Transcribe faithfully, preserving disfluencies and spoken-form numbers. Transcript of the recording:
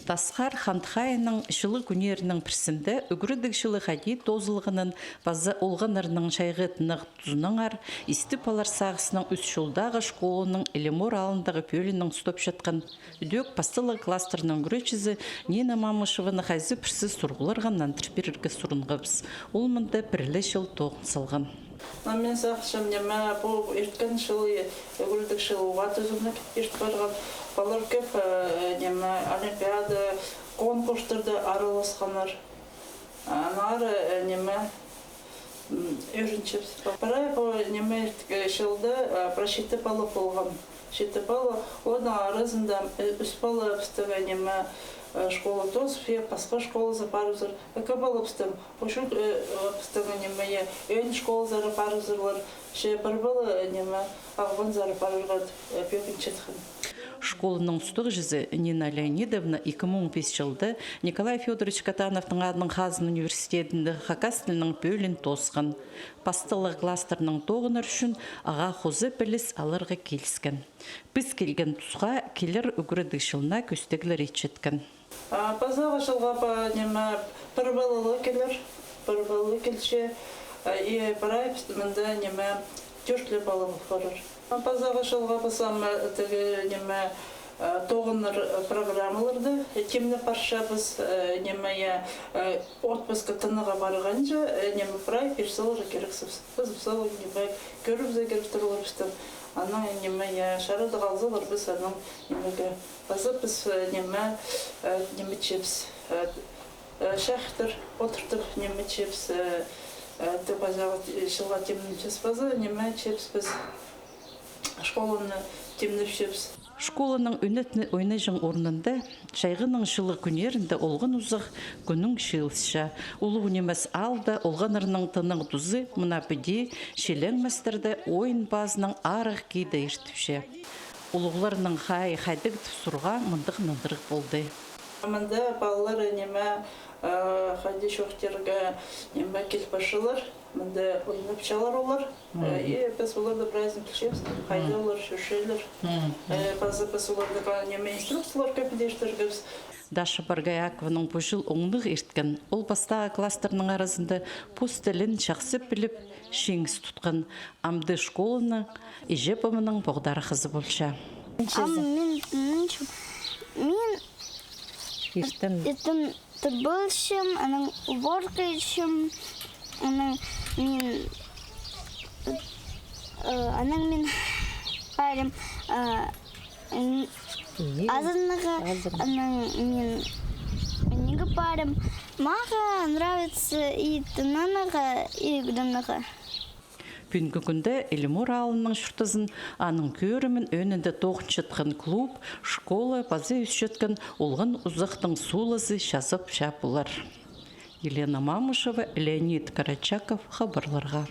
Тасхар Хант-Хайының чылығ кӱннерінің пірсінде ӱгредіг чылы хайди тоозылғанын паза олғаннарның чайғы тынағ тузынаңар истіп алар сағыснаң ӱс чолдағы школаның Илимор аалындағы пӧлиинең тустапчатхан ідӧк пастағы класстарның ӱгретчізі Нина Мамышеваны хайзы пірсі сурығларға нандырып пирерге сурынғабыс. Ол мында пір ле чыл тоғын салған. Но мин сағынчам, ниме, пу ирткен чыл, ӱгредіг чыл уғаа тӱзімніг ирт парған. Палалар кӧп, э, ниме, олимпиада, конкурстарда араласханнар. Аннаңар, э, ниме, м, ӧрінчебіс. Прай пу, ниме, ирткен чылда, э, прай читі пала полған. Читі пала, оларның аразында, э, ӱс пала пістің, ниме, э, школа тоозып, пасха школазар парыбызар. Ікі пала пістің, учут, э, э, пістің, ниме, э, ӧӧн школазар парыбызарлар, че пір пала, э, ниме, Ағбанзар парарға, э, пӧгінчеткен. Школаның устағҷызы Нина Леонидовна ікі муң пис чылда Николай Фёдорович Катановтың адынаң Хазан университедінде хакас тілінің пӧлиин тоосхан. Пастағы класстарның тоғыннары ӱчӱн ағаа хоза піліс аларға киліскен. Піс килген тусха килер ӱгредіг чылына кӧстеглер итчеткен. А, пазағы чылға па, ниме, пір пала ла килер, пір пала ла килче, а, и прай піс мында, ниме, тӧрт ле пала пол парар. А пазағы чылға паза, м, тігі, ниме, а, тоғыннар, а, программаларны, э, тимнеп парчабыс, э, ниме, я, э, отпускха тынағға парғанҷа, э, ниме, прай пирсалар кирексібіс. Піс, піс, ниме, кӧрібізерге кирек турлар пістің. Анаң, ниме, я, чарадығ алзалар, піс анаң, нимеге, паза піс, э, ниме, э, ниме итчебіс, э, э, чахтар одыртып, ниме итчебіс, э, э, тіп пазағы чылға тимнепчебіс, паза ниме итчебіс, піс школаны тимнепчебіс. Школаның ӱнетін ойнаҷаң орнында чайғының чылығ кӱннерінде олған узах кӱннең чыылысча. Улуғ нимес аалда олғаннарның тынағ тузы мына піди чилең мастерде ойын пазынаң арығ киде иртіпче. Улуғларның хайи хайдағ тіп сурға мындағ нандырығ полды. Мында палалар, ниме, э, хайди чоохтирға, ниме, киліп парчалар, мында ойнапчалар олар. Э, и піс оларны прайзын пілчебіс, хайда олар чӧрчелер. Э, паза піс оларны ка-, ниме, инструкциялар кӧп идерчебіс. Даша Боргоякованың пу чыл оңнығ ирткен. Ол пастағы класстарның аразында пос тілін чахсы піліп, чиңіс тутхан. Амды школаның іҷе-пабаның поғдархазы полча. Ам мин, мин, мин иртен, иртен табылчам, анаң уборка итчем, анаң мин, э, анаң мин парим, э, н-, азырнығға, азырнығ, анаң мин неге парим. Мағаа нравится и тынанарға, и ӱгренерге. Пӱӱнгі кӱнде Илимор аалының чуртазын, аның кӧрімін ӧӧнінде тоғынчатхан клуб, школа паза ӧсчеткен олған узахтың сулазы чазап чаап полар. Елена Мамышева, Леонид Карачаков, хабарларға.